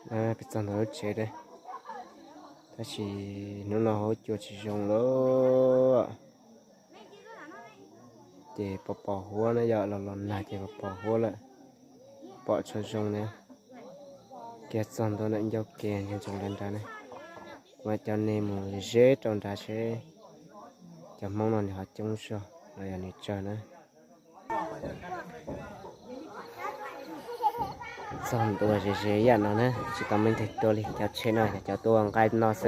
Peb txog ntawm lub tsev, tab sis hnub no hauv cua tsis zoo lawm. Ces pos pos huab na yom, los los nag ces pos pos huab lawm, pom tsis zoo na. Kiag txog ntua ntawm ncauj ke ntsoov ntsoov nrad nrad na. Kuv mam coj nej mus ze rau nrad seb cov Hmoob no nws ho coob zog los yog nws tsawg na. Txog ntua ze ze yam no na, tsis tau muaj ib tug tuaj li, cov tsheb no yog cov tuaj nqaij no xwb.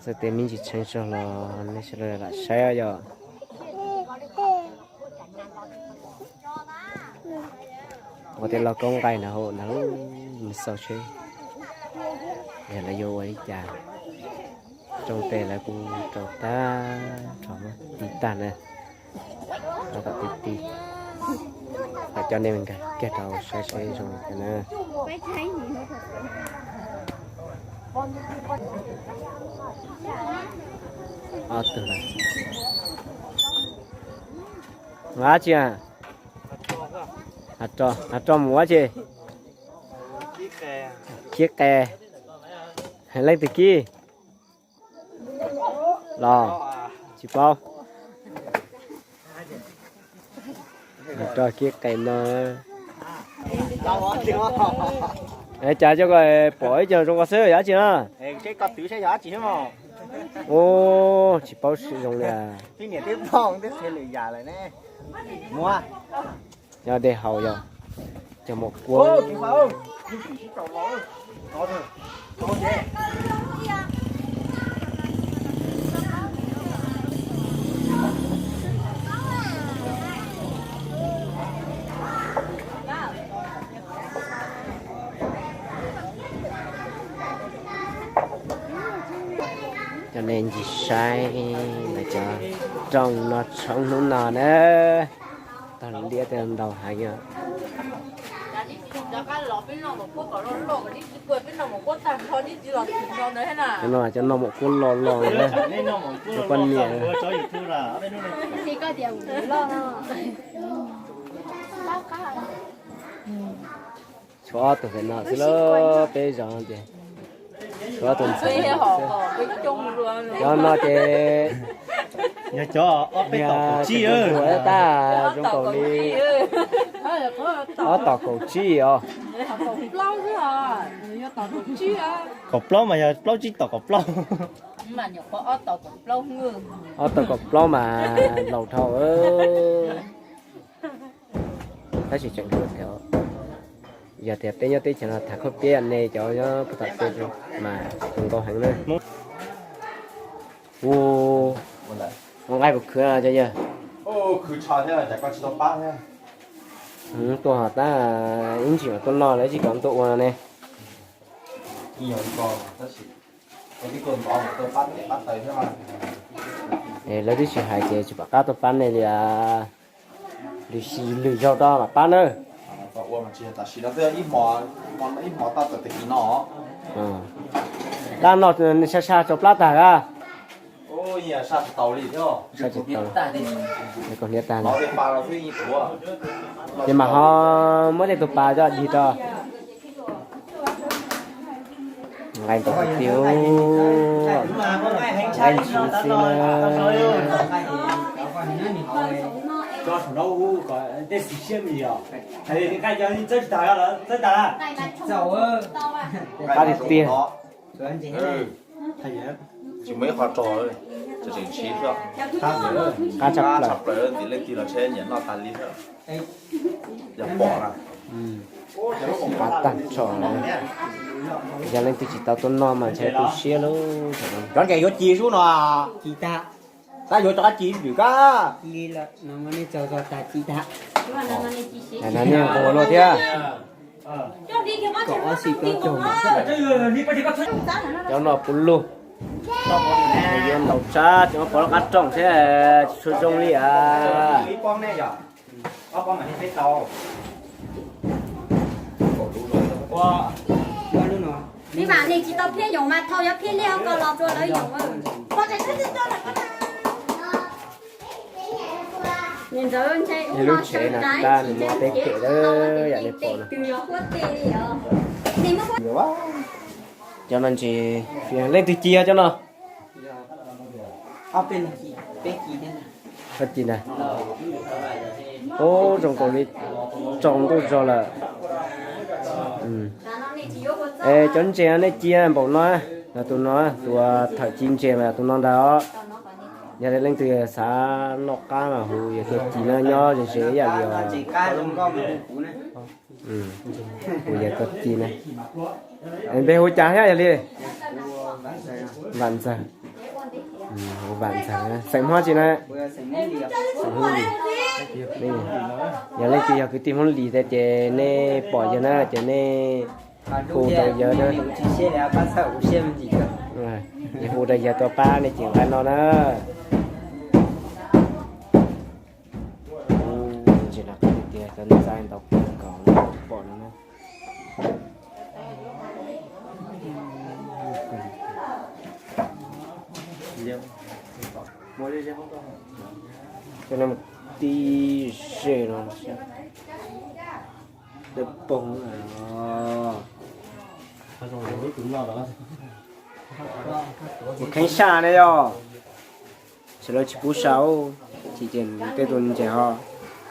Txawm tias me ntsis tshee zog los nej sawv daws lam saib yom. Ua tej lauj kaub nqaij ntawd hauv ntawd, mus xauj seb yog lawv yuav ua li cas. Rooj tej lawv kuj rau tag nrho, muab tiv tag na. Tab tom tiv tiv, mam coj nej nkag kiag rau saib seb zoo li cas na. Ob tug lawm. Ua dab tsi? Hav roj mus ua dab tsi? Kib qe. Leej twg kib? Los tsis paub. Hav roj kib qe no. Cas coj ko pom ib co zoo ko xwb yog dab tsi na? Ub, tsis paub zoo li. Yog dej haus yog cov mom kua. Cov nej ncig saib ntawm cov rooj no tshoob hnub no na. Tag liab tej ntau heev. Cov no cov noj mom kuab loj loj na. Cov poj niam. Tshuav ob tug pem no xwb lauj, peb zos ces tshuav ob tug ntxhais no xwb. Cov no ces yog cov ob peb tom kaum tsib, tag zoo nkaus li ob tom kaum tsib os. Kaum plaub mas yog plaub tsib tom kaum plaub. Ob tom kaum plaub mas laus dhau. Tab sis tseem hluas thiab. Yog tias peb nyob teb chaws no tham khaub piab ne, cov nyob puag tom tej mas hluas nkauj heev na. Ua nqaij puas khwv no cov yawg? Tuaj ho tab ib ntsis mas tuaj noj lawv tsis kam tuaj ua no ne. Lawv twb tsis hais ces tsis pom qab tuaj pab nej li. Lwm xyoo rau mam pab nawb. Dab no sab sab tsaus plab tag a. Kaus hniav tag. Ces mam ho muab tej tus pas coj dig rau. Nqaij ntau tiag tiag, nqaij ntshis xwb na. Qab tiag tiag. Tsis muaj ib qho rog, tseem siv xwb. Qab tshaj plaws, leej twg los ntshe nyiam noj tas li xwb. Yog pom na, qab tag nrho. Yog leej twg tsis tau tuaj noj mas ntshe tu siab lub. Cov nqaij yuav ci sub no. Tab yuav rov qab ci lwm kab. Nej nquag luaj thiab. Cov no puv lug, yuav ntaus tsab cov pov lub qab rooj thiab tsis tshua zoo li a. Li mas nej tsis tau phiaj yoos mas thaum yuav phiaj liaj ko los rau lawv yoos. Yog lub tsev no tab nws muaj peb pem lawm yam nej pom no. Cov no ntses leej twg ci cov no? Koj ci ntag. Ub, zoo nkaus li tsaus ntuj zog lawm. Es cov ntses nej cia npaum no, yog tus no, tus thawm ci ntses mas yog tus no ntag os. Yog leej twg xav noj qab mas hu yawg Tuam Ci na, nyob ze ze ib yam li os. Hu yawg Tuam Ci na. Npe hu cas thiab yog li? Vam Ntxawg. Vam Ntxawg, xeem Hmoob tsi na? Xeem Hmoob Lis. Yog leej twg yog kwv tij Hmoob Lis tiag ces nej pom yawg na ces nej hu rau yawg na. Hu rau yawg tuaj pab nej cim nqaij no na. Ntses los qab tiag tiag, cov ntxaij ntau kawg nkaus pom no na. Cov no tib ze no, poog. Mus kheeb saj ne yog. Sawv daws tsis pub sau, tsis ces tej tus ntses ho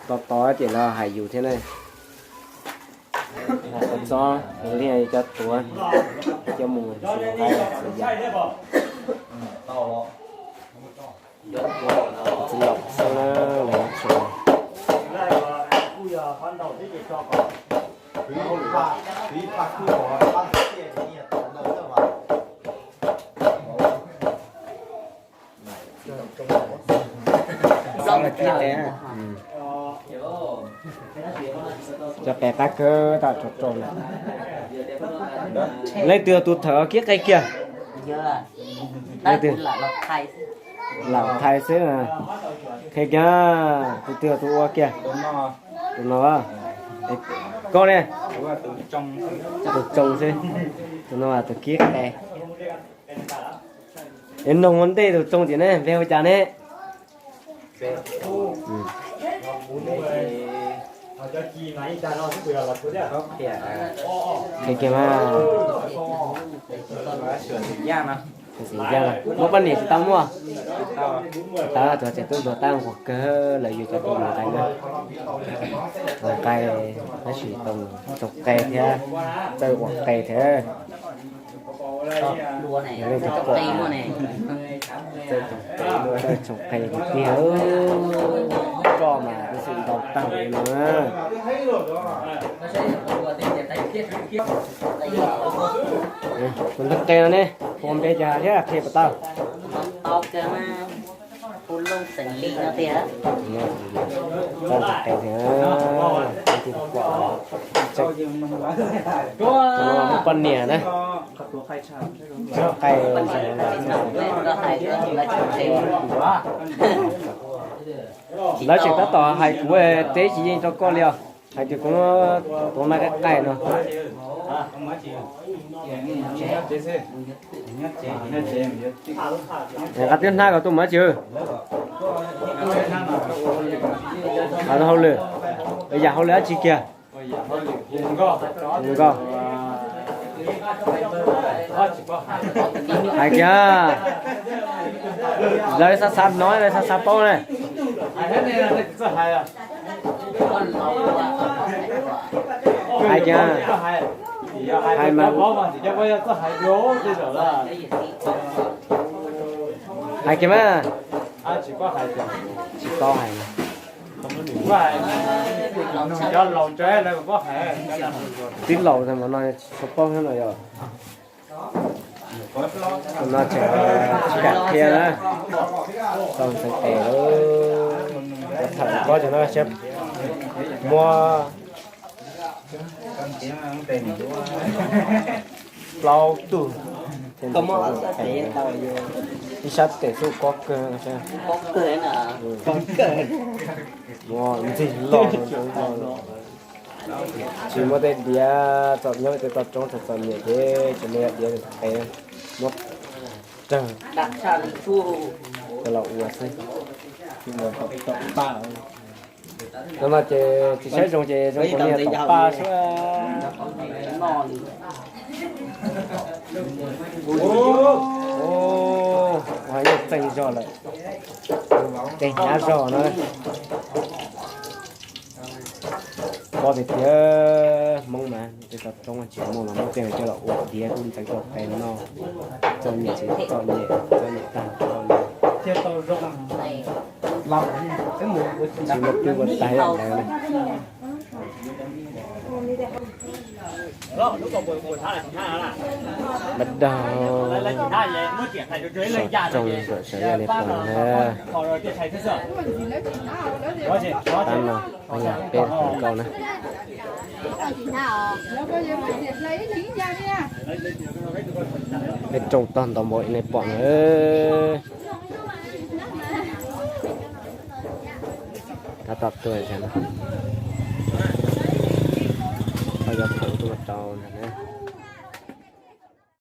to to ces lawv hais yus thiab na. Txob li cov tuav, cov mus tsis nqaij txiv yam. Txiv laus xwb na, lawv tsis Cov qe qab kawg tas tso rau. Leej twg tus thawm kib qe kiag? Leej twg? Lam thais xwb. Qhia kiag, tus twg tus ua kiag? Tus no. Koj ne? Tus tsoo xwb. Tus no tus kib qe. Es noog ua ntej tus tsoo tias ne, npe hu cas ne? Qhia kiag mas. Muab poj niam tsis tau muaj. Tsis tau, tsuas tseem tub ntsuag tab nquag kawg, lawv yug cov tub ntsuag nqaij na. Nqaij tab sis tau tsoom qe thiab, txawj ua qe thiab. Txawj tsoom qe tiag tiag, koj mas tus xwm ntau tag li no na. Tus ntawd qe no ne, hu npe cas thiab qhia puas tau? Poj niam na. Lawv tseem tab tom hais kuv teb tsis yeej rau koj li os. Hais tias kuv tuav mas qaij qaij no. Qab twb hnab kom tuaj mus dab tsi. Hauj lwm, yam hauj lwm dab tsi kiag? Nkauj, hais kiag, lawv xav xav hnov, lawv xav xav paub na. Hais kiag, hais mas, hais kiag mas. Tsis paub hais. Tib laus mas no tsis paub thiab no yog. No tseem tsis kam qhia na. Tau ntxeev tes, cov thawm kob cov no siab muab plaub tug, ib sab tes xub kob kawg. Ntxig loj, tsis muaj tej diav txom nyem, tej toj roob txom nyem ces tsis muaj diav qe, muab rawg coj los ua xwb. No no ces tsis saib zoo ces zoo tus niag tom paj suab. Ua yeej txeeg zog lawm. Ces hnyav zog no. Pom tias tias Hmoob mas tej toj roob tsis muaj los muab tej coj los ua tiav kub ntxeev rau pem no. Txom nyem tsis txom nyem, txom nyem tag nrho li. Tsis muaj twb ua tag ntawd na. Mas dag, sawv tsees sawv yog li pom na. Tab no peb yog peb hauv nkauj na. Peb rooj tog ntau npaum nej pom na. Tab tom tuaj no, koj yuav thaum tuaj rau ntag na.